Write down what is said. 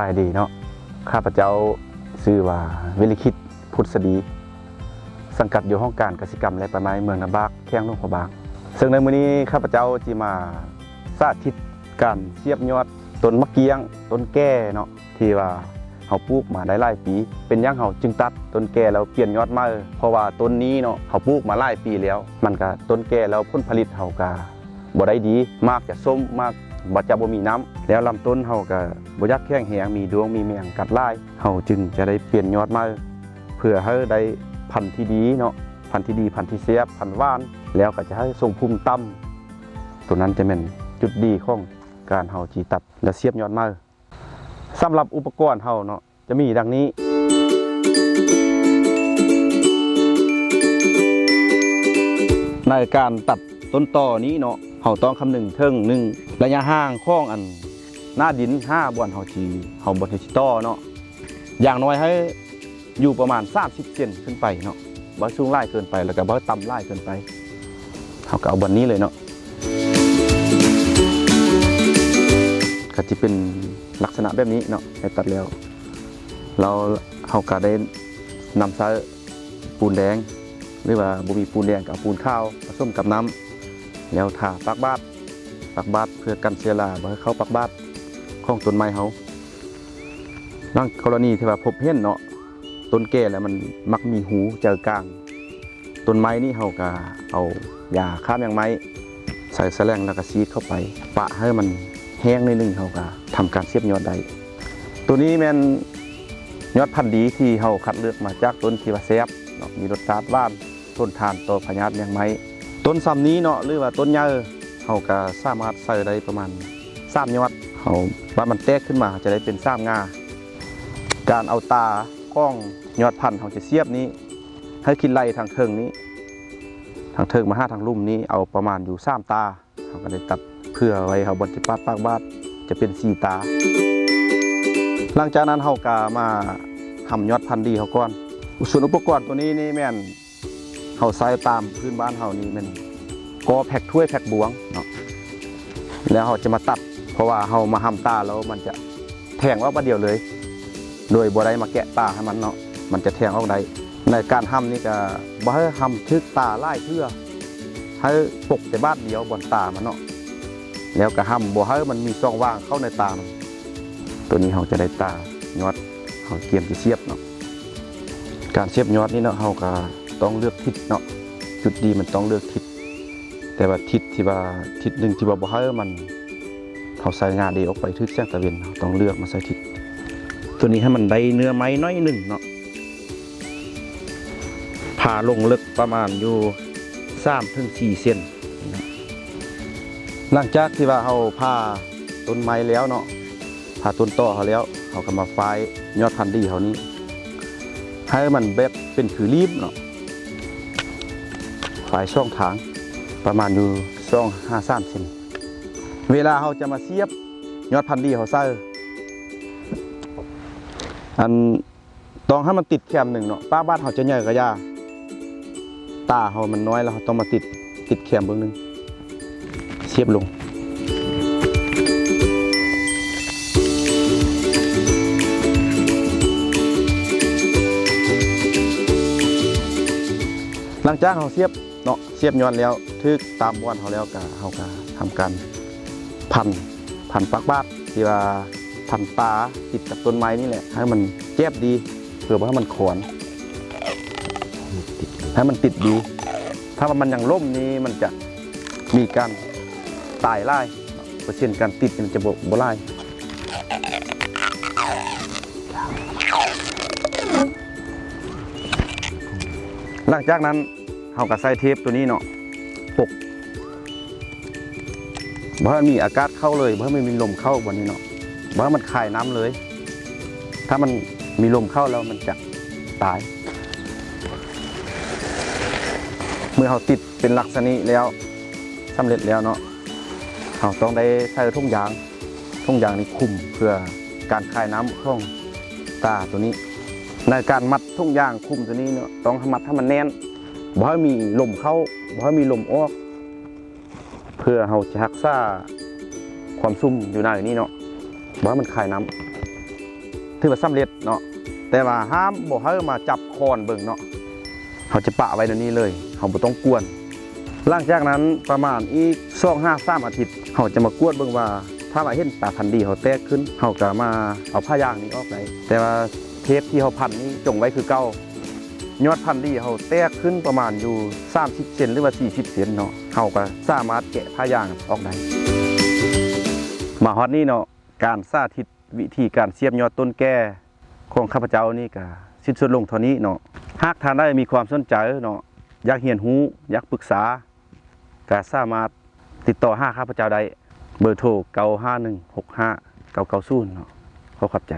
ບາຍດີເນາະ, ຂ້າພະເຈົ້າຊື່ວ່າ ວິລິຄິດ ພຸດສະດີ, ສັງກັດຢູ່ຫ້ອງການກະສິກຳ ແລະ ປ່າໄມ້ ເມືອງນາບາກ ແຂວງຫຼວງພະບາງ. ເຊິ່ງໃນມື້ນີ້ຂ້າພະເຈົ້າຊິມາສາທິດການສຽບຍອດຕົ້ນໝາກກ້ຽງ, ຕົ້ນແກ່ເນາະ ທີ່ວ່າເຮົາປູກມາໄດ້ຫຼາຍປີ. ເປັນຫຍັງເຮົາຈຶ່ງຕັດຕົ້ນແກ່ແລ້ວປ່ຽນຍອດໃໝ່? ເພາະວ່າຕົ້ນນີ້ເນາະ ເຮົາປູກມາຫຼາຍປີແລ້ວ, ມັນກະຕົ້ນແກ່ແລ້ວ ຜົນຜະລິດເຮົາກະ ບໍ່ໄດ້ດີ, ໝາກຈະສົ້ມ, ໝາກ ບໍ່ ຈະບໍ່ມີນ້ຳ, ແລ້ວລຳຕົ້ນເຮົາກະບໍ່ຢາກແຂງແຮງ, ມີດ້ວງມີແມງກັດຫຼາຍ. ເຮົາຈຶ່ງຈະໄດ້ປ່ຽນຍອດໃໝ່ ເພື່ອໃຫ້ໄດ້ພັນທີ່ດີເນາະ, ພັນທີ່ດີ, ພັນທີ່ແຊບ, ພັນຫວານ, ແລ້ວກະຈະໃຫ້ຊົງພູມຕ່ຳ. ໂຕນັ້ນຈະແມ່ນຈຸດດີຂອງການເຮົາຊິຕັດ ແລະ ສຽບຍອດໃໝ່. ສຳລັບອຸປະກອນເຮົາເນາະ ຈະມີດັ່ງນີ້. ໃນການຕັດຕົ້ນຕໍນີ້ເນາະ ເຮົາຕ້ອງຄຳນຶງເຖິງ ໜຶ່ງ ໄລຍະຫ່າງຂອງອັນໜ້າດິນຫາບ່ອນເຮົາຊິ ເຮົາບ່ອນເຮົາຊິຕໍເນາະ, ຢ່າງໜ້ອຍໃຫ້ຢູ່ປະມານສາມສິບເຊັນຂຶ້ນໄປເນາະ, ບໍ່ໃຫ້ສູງຫຼາຍເກີນໄປ ແລ້ວກໍບໍ່ໃຫ້ຕ່ຳຫຼາຍເກີນໄປ. ເຮົາກໍເອົາບ່ອນນີ້ເລີຍເນາະ. ກໍຈະເປັນລັກສະນະແບບນີ້ເນາະ, ໃຫ້ຕັດແລ້ວ ແລ້ວເຮົາກໍໄດ້ນຳໃຊ້ປູນແດງ ຫຼືວ່າບໍ່ມີປູນແດງກໍເອົາປູນຂາວປະສົມກັບນ້ຳ ແລ້ວທາປາກບາດ, ປາກບາດເພື່ອກັນເຊື້ອລາບໍ່ໃຫ້ເຂົ້າປາກບາດຂອງຕົ້ນໄມ້ເຮົາ. ບາງກໍລະນີທີ່ວ່າພົບເຫັນເນາະ, ຕົ້ນແກ່ແລ້ວມັນມັກມີຮູໃຈກາງ ຕົ້ນໄມ້ນີ້ເຮົາກະເອົາຢາຂ້າມມາກໄມ້ ໃສ່ສະແລັງແລ້ວກະສີດເຂົ້າໄປ ປະໃຫ້ມັນແຫ້ງໜ້ອຍໜຶ່ງ ເຮົາກະທຳການສຽບຍອດໄດ້. ໂຕນີ້ແມ່ນຍອດພັນດີທີ່ເຮົາຄັດເລືອກມາຈາກຕົ້ນທີ່ວ່າແຊບເນາະ, ມີລົດຊາດຫວານ ທົນທານຕໍ່ພະຍາດແມງໄມ້. ຕົ້ນຊ່ຳນີ້ເນາະ ຫຼືວ່າຕົ້ນໃຫຍ່ ເຮົາກະສາມາດໃສ່ໄດ້ປະມານສາມຍອດ, ເຮົາວ່າມັນແຕກຂຶ້ນມາ ເຮົາຈະໄດ້ເປັນສາມງ່າ. ການເອົາຕາຂອງຍອດພັນເຮົາຈະສຽບນີ້ ໃຫ້ຄິດໄລ່ທາງເທິງນີ້ ທາງເທິງມາຫາທາງລຸ່ມນີ້ ເອົາປະມານຢູ່ສາມຕາ, ເຮົາກໍໄດ້ຕັດເຜື່ອໄວ້ ເຮົາບ່ອນຈະປາດປາກບາດ ຈະເປັນສີ່ຕາ. ຫຼັງຈາກນັ້ນເຮົາກໍມາຫຳຍອດພັນດີເຮົາກ່ອນ. ສ່ວນອຸປະກອນໂຕນີ້ນີ້ແມ່ນເຮົາໃຊ້ຕາມພື້ນບ້ານເຮົານີ້ແມ່ນກໍແພັກຖ້ວຍແພັກບວງເນາະ, ແລ້ວເຮົາຈະມາຕັດ ເພາະວ່າເຮົາມາຫຳຕາແລ້ວມັນຈະ ແທງອອກບາດດຽວເລີຍ ໂດຍບໍ່ໄດ້ມາແກະຕາໃຫ້ມັນເນາະ, ມັນຈະແທງອອກໄດ້. ໃນການຫຳນີ້ກະບໍ່ໃຫ້ຫຳຖືກຕາຫຼາຍເທື່ອ, ໃຫ້ປົກແຕ່ບາດດຽວບ່ອນຕາມັນເນາະ, ແລ້ວກະຫຳບໍ່ໃຫ້ມັນມີຊ່ອງວ່າງເຂົ້າໃນຕາມັນ. ໂຕນີ້ເຮົາຈະໄດ້ຕາຍອດ ເຮົາກຽມຈະສຽບເນາະ. ການສຽບຍອດນີ້ເນາະ ເຮົາກະຕ້ອງເລືອກທິດເນາະ, ຈຸດດີມັນຕ້ອງເລືອກທິດ. ແຕ່ວ່າທິດທີ່ວ່າ ທິດໜຶ່ງທີ່ວ່າບໍ່ໃຫ້ມັນ ເຮົາໃສ່ງ່າເດອອກໄປຖືກແສງຕາເວັນ, ເຮົາຕ້ອງເລືອກມາໃສ່ທິດ ໂຕນີ້ໃຫ້ມັນໄດ້ເນື້ອໄມ້ໜ້ອຍໜຶ່ງເນາະ. ຜ່າລົງເລິກປະມານຢູ່ສາມເຖິງສີ່ເຊັນ. ຫຼັງຈາກທີ່ວ່າເຮົາຜ່າຕົ້ນໄມ້ແລ້ວເນາະ, ຜ່າຕົ້ນຕໍເຮົາແລ້ວ ເຮົາກໍມາຝ້າຍຍອດພັນດີເຮົານີ້ ໃຫ້ມັນແບບເປັນຄືລີບເນາະ, ຝ້າຍສອງທາງ ປະມານຢູ່ສອງຫາສາມເຊັນ. ເວລາເຮົາຈະມາສຽບຍອດພັນດີເຮົາໃສ່ ອັນ ຕ້ອງໃຫ້ມັນຕິດແຄມໜຶ່ງເນາະ, ປາກບາດເຮົາຈະໃຫຍ່ກະຢ່າ, ຕາເຮົາມັນນ້ອຍແລ້ວ ເຮົາຕ້ອງມາຕິດ ຕິດແຄມເບື້ອງໜຶ່ງ. ສຽບລົງ. ຫຼັງຈາກເຮົາສຽບເນາະ, ສຽບຍອດແລ້ວ ຖືກຕາມບ່ອນເຮົາແລ້ວກະ ເຮົາກະທຳການພັນ ພັນປາກບາດ ທີ່ວ່າພັນຕາຕິດກັບຕົ້ນໄມ້ນີ້ແຫຼະ ໃຫ້ມັນແຈບດີ ເພື່ອບໍ່ໃຫ້ມັນຄອນ ໃຫ້ມັນຕິດດີ. ຖ້າວ່າມັນຍັງລົ້ມນີ້ ມັນຈະມີການຕາຍຫຼາຍ, ເປີເຊັນການຕິດມັນຈະບໍ່ ບໍ່ຫຼາຍ. ຫຼັງຈາກນັ້ນ ເຮົາກໍໃສ່ເທບໂຕນີ້ເນາະ ປົກ ບໍ່ໃຫ້ມີອາກາດເຂົ້າເລີຍ, ບໍ່ໃຫ້ມີລົມເຂົ້າບ່ອນນີ້ເນາະ, ບໍ່ໃຫ້ມັນຄາຍນ້ຳເລີຍ. ຖ້າມັນມີລົມເຂົ້າແລ້ວມັນຈະຕາຍ. ເມື່ອເຮົາຕິດເປັນລັກສະນະນີ້ແລ້ວ ສຳເລັດແລ້ວເນາະ, ເຮົາຕ້ອງໄດ້ໃສ່ຖົງຢາງ. ຖົງຢາງນີ້ຄຸມເພື່ອການຄາຍນ້ຳຂອງຕາໂຕນີ້. ໃນການມັດຖົງຢາງຄຸມໂຕນີ້ເນາະ ຕ້ອງມັດໃຫ້ມັນແໜ້ນ, ບໍ່ໃຫ້ມີລົມເຂົ້າ ບໍ່ໃຫ້ມີລົມອອກ, ເພື່ອເຮົາຈະຮັກສາຄວາມຊຸ່ມຢູ່ໃນນີ້ເນາະ, ບໍ່ໃຫ້ມັນຄາຍນ້ຳ. ຖືວ່າສຳເລັດເນາະ ແຕ່ວ່າຫ້າມບໍ່ໃຫ້ມາຈັບຄ້ອນເບິ່ງເນາະ ເຮົາຈະປະໄວ້ແນວນີ້ເລີຍ ເຮົາບໍ່ຕ້ອງກວນ. ຫຼັງຈາກນັ້ນປະມານອີກສອງຫາສາມອາທິດ ເຮົາຈະມາກວດເບິ່ງວ່າ ຖ້າວ່າເຫັນຕາພັນດີເຮົາແຕກຂຶ້ນ ເຮົາກໍມາເອົາຜ້າຢາງນີ້ອອກໄດ້ ແຕ່ວ່າເທບທີ່ເຮົາພັນນີ້ຈົ່ງໄວ້ຄືເກົ່າ. ຍອດພັນດີເຮົາແຕກຂຶ້ນປະມານຢູ່ສາມສິບເຊັນ ຫຼືວ່າສີ່ສິບເຊັນເນາະ ເຮົາກໍສາມາດແກະຜ້າຢາງອອກໄດ້. ມາຮອດນີ້ເນາະ ການສາທິດວິທີການສຽບຍອດຕົ້ນແກ່ຂອງຂ້າພະເຈົ້ານີ້ກໍສິ້ນສຸດລົງເທົ່ານີ້ເນາະ. ຫາກທ່ານໃດມີຄວາມສົນໃຈເນາະ ຢາກຮຽນຮູ້ ຢາກປຶກສາ ກໍສາມາດຕິດຕໍ່ຫາຂ້າພະເຈົ້າໄດ້ ເບີໂທ ເກົ້າຫ້າໜຶ່ງ ຫົກຫ້າ ເກົ້າເກົ້າສູນເນາະ. ຂໍຂອບໃຈ.